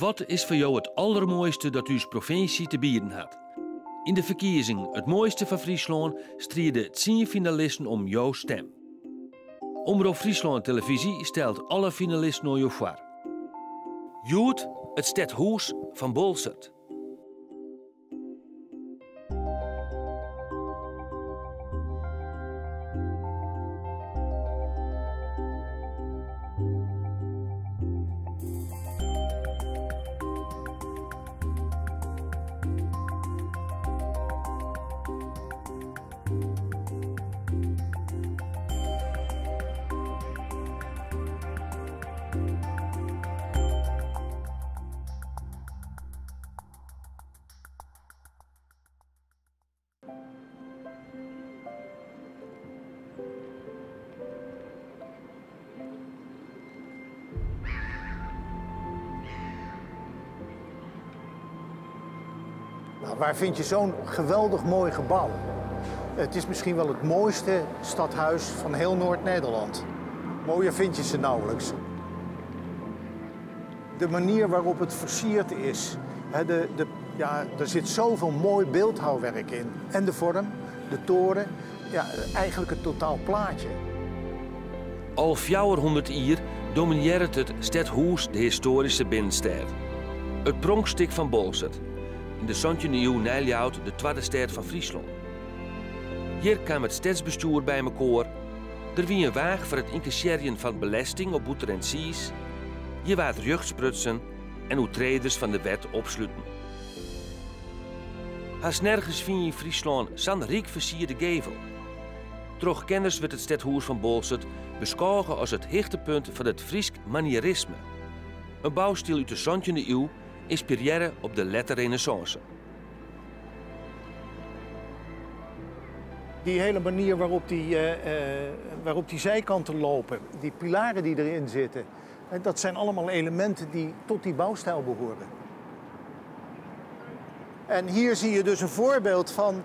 Wat is foar jo it aldermoaiste dat ús provinsje te bieden hat? Yn de ferkiezing It Moaiste fan Fryslân stride tsien finalisten om jo stem. Omrop Fryslân Televyzje stelt alle finalisten oan jo foar. Hjoed it stedhûs fan Boalsert. Nou, waar vind je zo'n geweldig mooi gebouw? Het is misschien wel het mooiste stadhuis van heel Noord-Nederland. Mooier vind je ze nauwelijks. De manier waarop het versierd is, de, de, ja, er zit zoveel mooi beeldhouwwerk in. En de vorm, de toren, ja, eigenlijk het totaal plaatje. Al 400 jier dominearret it stedhûs de histoaryske binnenstêd. It pronkstik fan Boalsert, yn de santjinde iuw nei Ljouwert de twadde stêd fan Fryslân. Hjir kaam it stedsbestjoer by mekoar, der wie in waach foar it ynkassearjen fan belesting op bûter en tsiis, hjir waard rjocht sprutsen en oertreders fan de wet opsluten. Hast nergens fyn je yn Fryslân sa'n ryk fersierde gevel. Troch kenners wurdt it stedhûs fan Boalsert beskôge as it hichtepunt fan it Frysk manierisme, in boustyl út de santjinde iuw, ynspirearre op de lette renêssânse. Die hele manier waarop die, waarop die zijkanten lopen, die pilaren die erin zitten, dat zijn allemaal elementen die tot die bouwstijl behoren. En hier zie je dus een voorbeeld van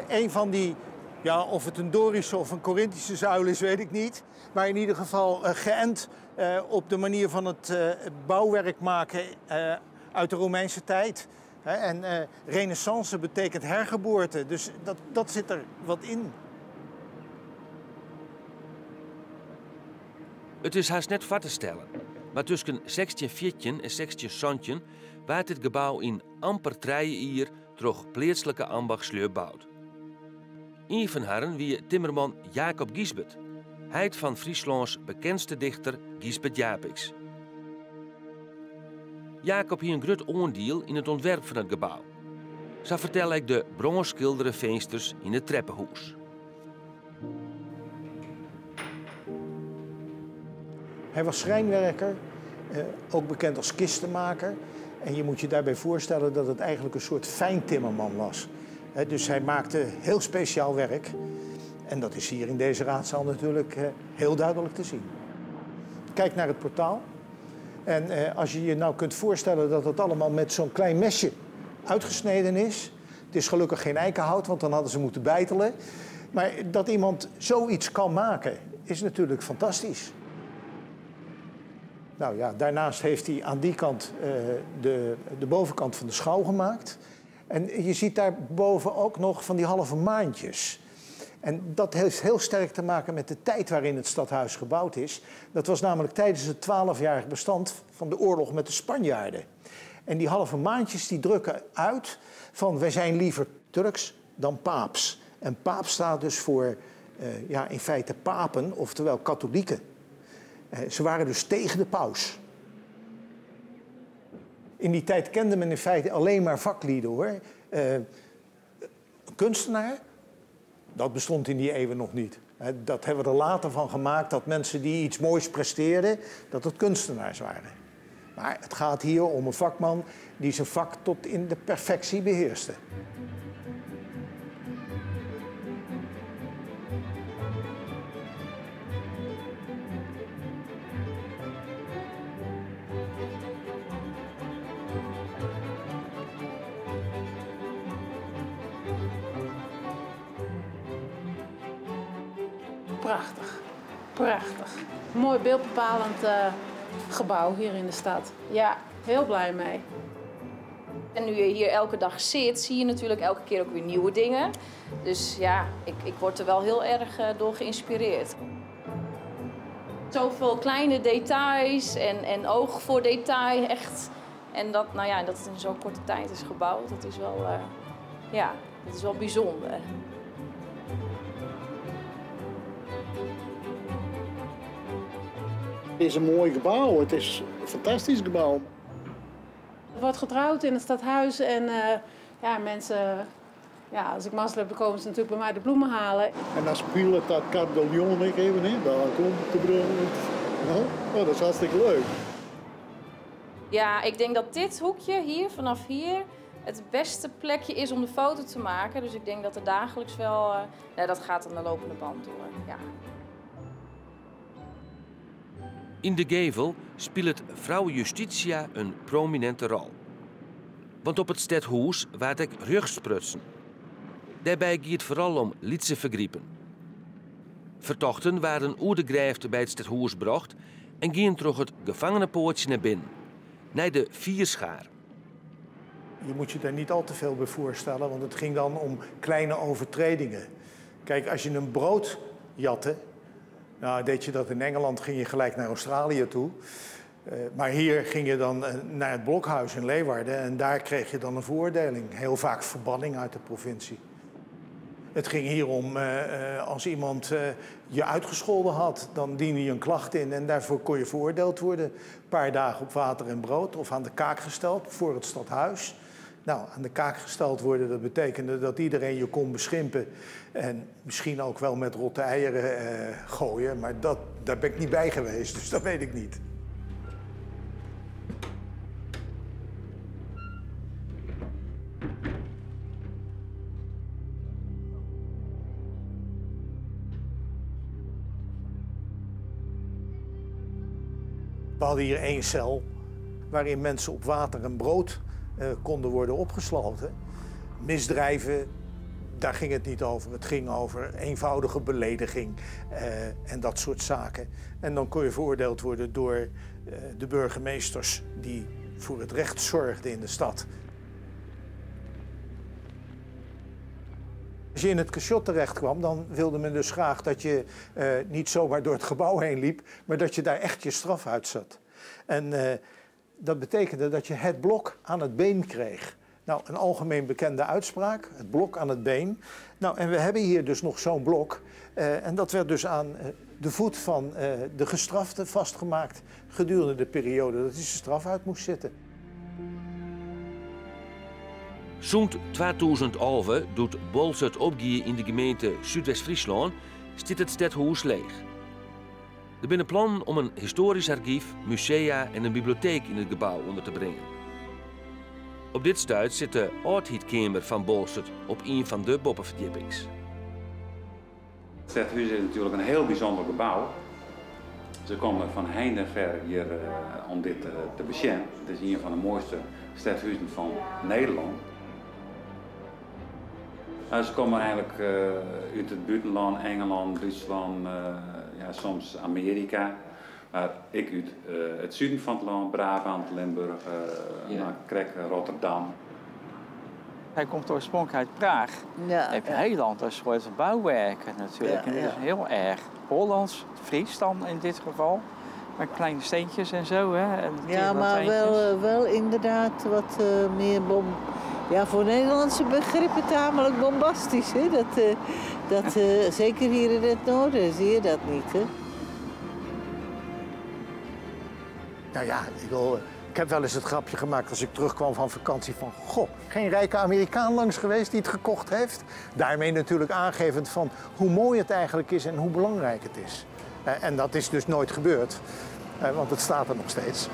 een van die, ja, of het een Dorische of een Corinthische zuil is, weet ik niet. Maar in ieder geval geënt op de manier van het bouwwerk maken uit de Romeinse tijd. En renaissance betekent hergeboorte, dus dat, dat zit er wat in. It is hast net foar te stellen, mar tusken 1614 en 1617 waard dit gebou yn amper trije jier troch pleatslike ambachtslju boud. Ien fan harren wie timmerman Jacob Gysbert, heit fan Fryslâns bekendste dichter Gysbert Japicx. Jacob hie in grut oandiel yn it ûntwerp fan it gebou. Sa fertelle ek de brânskildere finsters yn it treppehûs. Hij was schrijnwerker, ook bekend als kistenmaker. En je moet je daarbij voorstellen dat het eigenlijk een soort fijntimmerman was. Dus hij maakte heel speciaal werk. En dat is hier in deze raadzaal natuurlijk heel duidelijk te zien. Kijk naar het portaal. En als je je nou kunt voorstellen dat het allemaal met zo'n klein mesje uitgesneden is. Het is gelukkig geen eikenhout, want dan hadden ze moeten beitelen. Maar dat iemand zoiets kan maken, is natuurlijk fantastisch. Nou ja, daarnaast heeft hij aan die kant de, de bovenkant van de schouw gemaakt. En je ziet daarboven ook nog van die halve maantjes. En dat heeft heel sterk te maken met de tijd waarin het stadhuis gebouwd is. Dat was namelijk tijdens het 12-jarig bestand van de oorlog met de Spanjaarden. En die halve maantjes die drukken uit van wij zijn liever Turks dan paaps. En paap staat dus voor ja, in feite papen, oftewel katholieken. Ze waren dus tegen de paus. In die tijd kende men in feite alleen maar vaklieden, hoor. Een kunstenaar, dat bestond in die eeuwen nog niet. Dat hebben we er later van gemaakt, dat mensen die iets moois presteerden, dat het kunstenaars waren. Maar het gaat hier om een vakman die zijn vak tot in de perfectie beheerste. Prachtich, prachtich. Moai byldbepalend. gebouw hier in de stad. Ja, heel blij mee. En nu je hier elke dag zit, zie je natuurlijk elke keer ook weer nieuwe dingen. Dus ja, ik word er wel heel erg door geïnspireerd. Zoveel kleine details en oog voor detail, echt. En dat, nou ja, dat het in zo'n korte tijd is gebouwd, dat is wel, ja, dat is wel bijzonder. Het is een mooi gebouw, het is een fantastisch gebouw. Er wordt getrouwd in het stadhuis en ja, mensen, ja, als ik mazzel heb, dan komen ze natuurlijk bij mij de bloemen halen. En dan speelt dat carillon ik even in, dan komt de brug. Nou, dat is hartstikke leuk. Ja, ik denk dat dit hoekje hier, vanaf hier, het beste plekje is om de foto te maken. Dus ik denk dat er dagelijks wel, nou, dat gaat aan de lopende band door, ja. In de gevel speelt Vrouwe Justitia een prominente rol. Want op het stedhuis waard ik rugssprutsen. Daarbij gaat het vooral om lytse vergriepen. Vertochten waren oerdegrijfd bij het stedhuis gebracht en gingen terug het gevangenenpoortje naar binnen, naar de vierschaar. Je moet je daar niet al te veel bij voorstellen, want het ging dan om kleine overtredingen. Kijk, als je een brood jatte, nou, deed je dat in Engeland, ging je gelijk naar Australië toe. Maar hier ging je dan naar het blokhuis in Leeuwarden en daar kreeg je dan een veroordeling. Heel vaak verbanning uit de provincie. Het ging hier om, als iemand je uitgescholden had, dan diende je een klacht in en daarvoor kon je veroordeeld worden. Een paar dagen op water en brood of aan de kaak gesteld voor het stadhuis. Nou, aan de kaak gesteld worden, dat betekende dat iedereen je kon beschimpen. En misschien ook wel met rotte eieren gooien, maar daar ben ik niet bij geweest, dus dat weet ik niet. We hadden hier één cel waarin mensen op water en brood konden worden opgesloten. Misdrijven, daar ging het niet over. Het ging over eenvoudige belediging en dat soort zaken. En dan kon je veroordeeld worden door de burgemeesters die voor het recht zorgden in de stad. Als je in het cachot terecht kwam, dan wilde men dus graag dat je niet zomaar door het gebouw heen liep, maar dat je daar echt je straf uit zat. En dat betekende dat je het blok aan het been kreeg. Nou, een algemeen bekende uitspraak, het blok aan het been. Nou, en we hebben hier dus nog zo'n blok. En dat werd dus aan de voet van de gestrafte vastgemaakt gedurende de periode dat hij zijn straf uit moest zitten. Sûnt 2011 doet Boalsert opgie in de gemeente Súdwest-Fryslân, stiet it stedhûs leech. Der binne plannen om in histoarysk argyf, musea en in biblioteek yn it gebou ûnder te bringen. Op dit stuit sit de âldheidkeamer fan Boalsert op ien fan de boppeferdjippings. Het stedhûs is natuerlik in hiel bysûnder gebou. Se komme fan heinde en fer hjir om dit te besjen. It is ien fan de moaiste stedhuzen fan Nederlân. Se komme eigenlik út it bûtenlân, Ingelân, Dútslân, ja, soms Amearika. Mar ek út it suden fan it lân, Brabant, Limburch, nou, krekt Rotterdam. Hij komt oorspronkelijk uit Praag. Hij heeft een heel ander soort bouwwerken natuurlijk. En dit is heel erg Hollands, Fries dan in dit geval. Met kleine steentjes en zo. Hè? En Ja, maar tegeltjes. wel inderdaad wat meer bom. Ja, voor Nederlandse begrippen tamelijk bombastisch. Hè? Dat zeker hier in het noorden zie je dat niet. Hè? Nou ja, ik wil, ik heb wel eens het grapje gemaakt als ik terugkwam van vakantie van... Goh, geen rijke Amerikaan langs geweest die het gekocht heeft. Daarmee natuurlijk aangevend van hoe mooi het eigenlijk is en hoe belangrijk het is. En dat is dus nooit gebeurd, want het staat er nog steeds.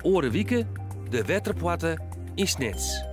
Oare wike, de wetterpoarte yn Snits.